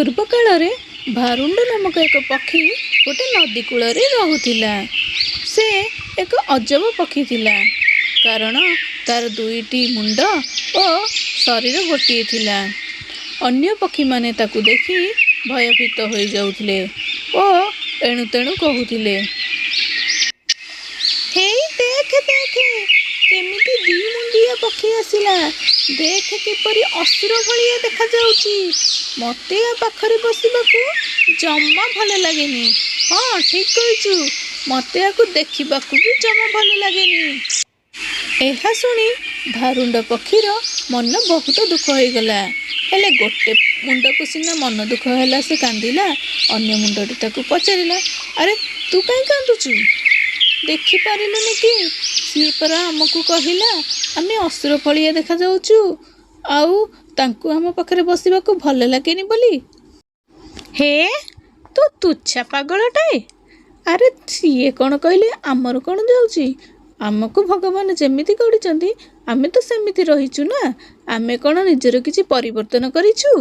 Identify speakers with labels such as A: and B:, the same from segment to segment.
A: ପୂର୍ବକାଳରେ ଭାରୁଣ୍ଡ ନାମକ ଏକ ପକ୍ଷୀ ଗୋଟେ ନଦୀ କୂଳରେ ରହୁଥିଲା। ସେ ଏକ ଅଜବ ପକ୍ଷୀ ଥିଲା, କାରଣ ତାର ଦୁଇଟି ମୁଣ୍ଡ ଓ ଶରୀର ଗୋଟିଏ ଥିଲା। ଅନ୍ୟ ପକ୍ଷୀମାନେ ତାକୁ ଦେଖି ଭୟଭୀତ ହୋଇଯାଉଥିଲେ ଓ ଏଣୁତେଣୁ କହୁଥିଲେ। ହେଇ ଦେଖେ ଦେଖେ, କେମିତି ଦି ମୁଣ୍ଡିଆ ପକ୍ଷୀ ଆସିଲା! ଦେଖେ କିପରି ଅସୁର ଭଳିଆ ଦେଖାଯାଉଛି। ମୋତେ ୟା ପାଖରେ ବସିବାକୁ ଜମା ଭଲ ଲାଗେନି। ହଁ, ଠିକ୍ କହିଛୁ, ମୋତେ ୟାକୁ ଦେଖିବାକୁ ବି ଜମା ଭଲ ଲାଗେନି। ଏହା ଶୁଣି ଭାରୁଣ୍ଡ ପକ୍ଷୀର ମନ ବହୁତ ଦୁଃଖ ହୋଇଗଲା। ହେଲେ ଗୋଟେ ମୁଣ୍ଡକୁ ସିନା ମନ ଦୁଃଖ ହେଲା, ସେ କାନ୍ଦିଲା। ଅନ୍ୟ ମୁଣ୍ଡଟି ତାକୁ ପଚାରିଲା, ଆରେ ତୁ କାହିଁ କାନ୍ଦୁଛୁ? ଦେଖିପାରିଲୁନି କି, ସିଏ ପରା ଆମକୁ କହିଲା ଆମେ ଅସୁର ଭଳିଆ ଦେଖାଯାଉଛୁ ଆଉ ତାଙ୍କୁ ଆମ ପାଖରେ ବସିବାକୁ ଭଲ ଲାଗେନି ବୋଲି। ହେ, ତୁ ତୁଚ୍ଛା ପାଗଳଟାଏ! ଆରେ ସିଏ କ'ଣ କହିଲେ ଆମର କ'ଣ ଯାଉଛି? ଆମକୁ ଭଗବାନ ଯେମିତି ଗଢ଼ିଛନ୍ତି, ଆମେ ତ ସେମିତି ରହିଛୁ ନା? ଆମେ କ'ଣ ନିଜର କିଛି ପରିବର୍ତ୍ତନ କରିଛୁ?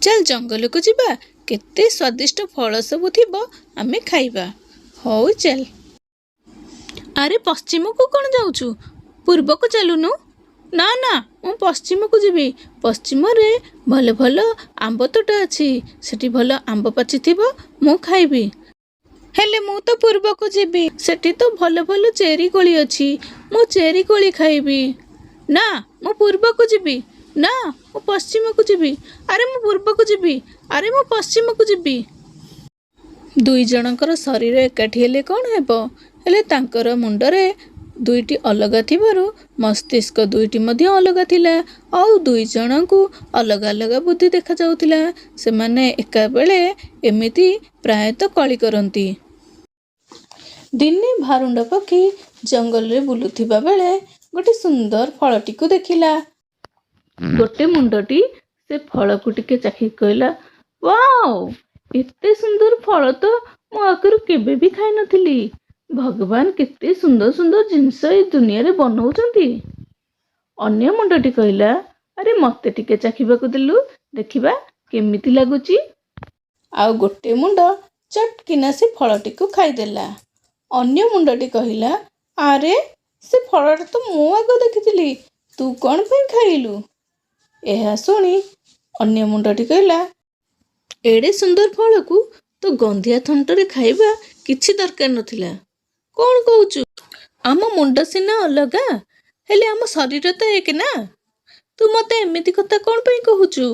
A: ଚାଲ ଜଙ୍ଗଲକୁ ଯିବା, କେତେ ସ୍ୱାଦିଷ୍ଟ ଫଳ ସବୁ ଥିବ, ଆମେ ଖାଇବା। ହଉ ଚାଲ। ଆରେ ପଶ୍ଚିମକୁ କ'ଣ ଯାଉଛୁ? ପୂର୍ବକୁ ଚାଲୁନୁ। ନା ନା, ମୁଁ ପଶ୍ଚିମକୁ ଯିବି। ପଶ୍ଚିମରେ ଭଲ ଭଲ ଆମ୍ବ ତୋଟା ଅଛି, ସେଠି ଭଲ ଆମ୍ବ ପାଚିଥିବ, ମୁଁ ଖାଇବି। ହେଲେ ମୁଁ ତ ପୂର୍ବକୁ ଯିବି, ସେଠି ତ ଭଲ ଭଲ ଚେରି କୋଳି ଅଛି, ମୁଁ ଚେରି କୋଳି ଖାଇବି। ନା, ମୁଁ ପୂର୍ବକୁ ଯିବି। ନା, ମୁଁ ପଶ୍ଚିମକୁ ଯିବି। ଆରେ ମୁଁ ପୂର୍ବକୁ ଯିବି। ଆରେ ମୁଁ ପଶ୍ଚିମକୁ ଯିବି। ଦୁଇ ଜଣଙ୍କର ଶରୀର ଏକାଠି ହେଲେ କ'ଣ ହେବ, ହେଲେ ତାଙ୍କର ମୁଣ୍ଡରେ ଦୁଇଟି ଅଲଗା ଥିବାରୁ ମସ୍ତିଷ୍କ ଦୁଇଟି ମଧ୍ୟ ଅଲଗା ଥିଲା ଆଉ ଦୁଇ ଜଣଙ୍କୁ ଅଲଗା ଅଲଗା ବୁଦ୍ଧି ଦେଖାଯାଉଥିଲା। ସେମାନେ ଏକାବେଳେ ଏମିତି ପ୍ରାୟତଃ କଳି କରନ୍ତି। ଦିନେ ଭାରୁଣ୍ଡ ପକ୍ଷୀ ଜଙ୍ଗଲରେ ବୁଲୁଥିବା ବେଳେ ଗୋଟେ ସୁନ୍ଦର ଫଳଟିକୁ ଦେଖିଲା। ଗୋଟେ ମୁଣ୍ଡଟି ସେ ଫଳକୁ ଟିକେ ଚାଖିକି କହିଲା, ୱାଓ, ଏତେ ସୁନ୍ଦର ଫଳ ତ ମୁଁ ଆଗରୁ କେବେ ବି ଖାଇନଥିଲି। ଭଗବାନ କେତେ ସୁନ୍ଦର ସୁନ୍ଦର ଜିନିଷ ଏଇ ଦୁନିଆରେ ବନଉଛନ୍ତି। ଅନ୍ୟ ମୁଣ୍ଡଟି କହିଲା, ଆରେ ମୋତେ ଟିକେ ଚାଖିବାକୁ ଦେଲୁ, ଦେଖିବା କେମିତି ଲାଗୁଛି। ଆଉ ଗୋଟେ ମୁଣ୍ଡ ଚଟକିନା ସେ ଫଳଟିକୁ ଖାଇଦେଲା। ଅନ୍ୟ ମୁଣ୍ଡଟି କହିଲା, ଆରେ ସେ ଫଳଟା ତ ମୁଁ ଆଗ ଦେଖିଥିଲି, ତୁ କ'ଣ ପାଇଁ ଖାଇଲୁ? ଏହା ଶୁଣି ଅନ୍ୟ ମୁଣ୍ଡଟି କହିଲା, ଏଡ଼େ ସୁନ୍ଦର ଫଳକୁ ତୋ ଗନ୍ଧିଆ ଥଣ୍ଟରେ ଖାଇବା କିଛି ଦରକାର ନଥିଲା। କ'ଣ କହୁଛୁ? ଆମ ମୁଣ୍ଡ ସିନା ଅଲଗା, ହେଲେ ଆମ ଶରୀର ତ ଏକ ନା? ତୁ ମୋତେ ଏମିତି କଥା କ'ଣ ପାଇଁ କହୁଛୁ?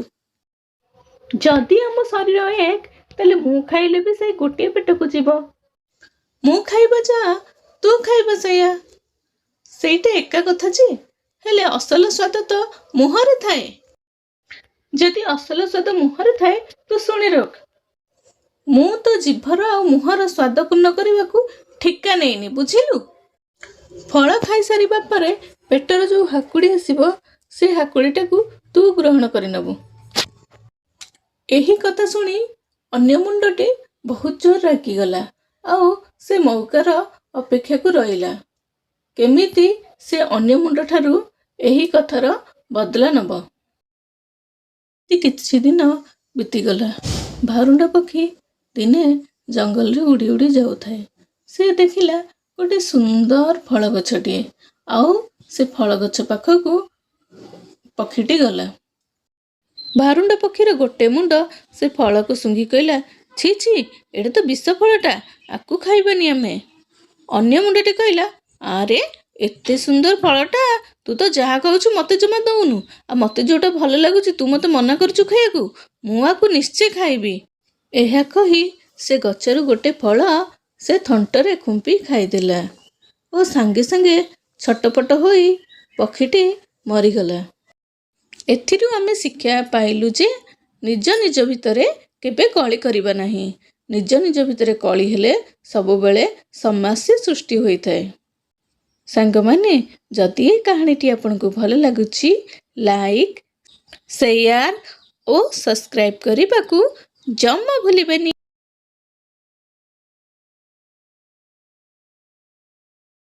A: ଯଦି ଆମ ଶରୀର ଏକ, ତାହେଲେ ମୁଁ ଖାଇଲେ ବି ସେଇ ଗୋଟିଏ ପେଟକୁ ଯିବ। ମୁଁ ଖାଇବା ଯାହା, ତୁ ଖାଇବା ସେଇଆ, ସେଇଟା ଏକା କଥା ଯେ, ହେଲେ ଅସଲ ସ୍ୱାଦ ତ ମୁହଁରେ ଥାଏ। ଯଦି ଅସଲ ସ୍ୱାଦ ମୁହଁରେ ଥାଏ, ତୁ ଶୁଣି ରଖ, ମୁଁ ତୋ ଜିଭର ଆଉ ମୁହଁର ସ୍ୱାଦ ପୂର୍ଣ୍ଣ କରିବାକୁ ଠିକା ନେଇନି, ବୁଝିଲୁ? ଫଳ ଖାଇସାରିବା ପରେ ପେଟର ଯେଉଁ ହାକୁଡ଼ି ଆସିବ, ସେ ହାକୁଡ଼ିଟାକୁ ତୁ ଗ୍ରହଣ କରିନେବୁ। ଏହି କଥା ଶୁଣି ଅନ୍ୟ ମୁଣ୍ଡଟି ବହୁତ ଜୋର ରାଗିଗଲା ଆଉ ସେ ମଉକାର ଅପେକ୍ଷାକୁ ରହିଲା, କେମିତି ସେ ଅନ୍ୟ ମୁଣ୍ଡଠାରୁ ଏହି କଥାର ବଦଲା ନେବ। କିଛି ଦିନ ବିତିଗଲା। ଭାରୁଣ୍ଡ ପକ୍ଷୀ ଦିନେ ଜଙ୍ଗଲରେ ଉଡ଼ି ଉଡ଼ି ଯାଉଥାଏ। ସେ ଦେଖିଲା ଗୋଟେ ସୁନ୍ଦର ଫଳ ଗଛଟିଏ ଆଉ ସେ ଫଳ ଗଛ ପାଖକୁ ପକ୍ଷୀଟି ଗଲା। ଭାରୁଣ୍ଡ ପକ୍ଷୀର ଗୋଟେ ମୁଣ୍ଡ ସେ ଫଳକୁ ଶୁଙ୍ଘି କହିଲା, ଛି ଛି, ଏଇଟା ତ ବିଷ ଫଳଟା, ଆକୁ ଖାଇବାନି ଆମେ। ଅନ୍ୟ ମୁଣ୍ଡଟି କହିଲା, ଆରେ ଏତେ ସୁନ୍ଦର ଫଳଟା, ତୁ ତ ଯାହା କହୁଛୁ ମୋତେ ଜମା ଦଉନୁ, ଆଉ ମୋତେ ଯେଉଁଟା ଭଲ ଲାଗୁଛି ତୁ ମୋତେ ମନା କରୁଛୁ ଖାଇବାକୁ। ମୁଁ ଆକୁ ନିଶ୍ଚୟ ଖାଇବି। ଏହା କହି ସେ ଗଛରୁ ଗୋଟେ ଫଳ ସେ ଥଣ୍ଟରେ ଖୁମ୍ପି ଖାଇଦେଲା ଓ ସାଙ୍ଗେ ସାଙ୍ଗେ ଛଟପଟ ହୋଇ ପକ୍ଷୀଟି ମରିଗଲା। ଏଥିରୁ ଆମେ ଶିକ୍ଷା ପାଇଲୁ ଯେ ନିଜ ନିଜ ଭିତରେ କେବେ କଳି କରିବା ନାହିଁ। ନିଜ ନିଜ ଭିତରେ କଳି ହେଲେ ସବୁବେଳେ ସମସ୍ୟା ସୃଷ୍ଟି ହୋଇଥାଏ। ସାଙ୍ଗମାନେ, ଯଦି ଏ କାହାଣୀଟି ଆପଣଙ୍କୁ ଭଲ ଲାଗୁଛି, ଲାଇକ୍, ସେୟାର ଓ ସବସ୍କ୍ରାଇବ୍ କରିବାକୁ ଜମା ଭୁଲିବେନି।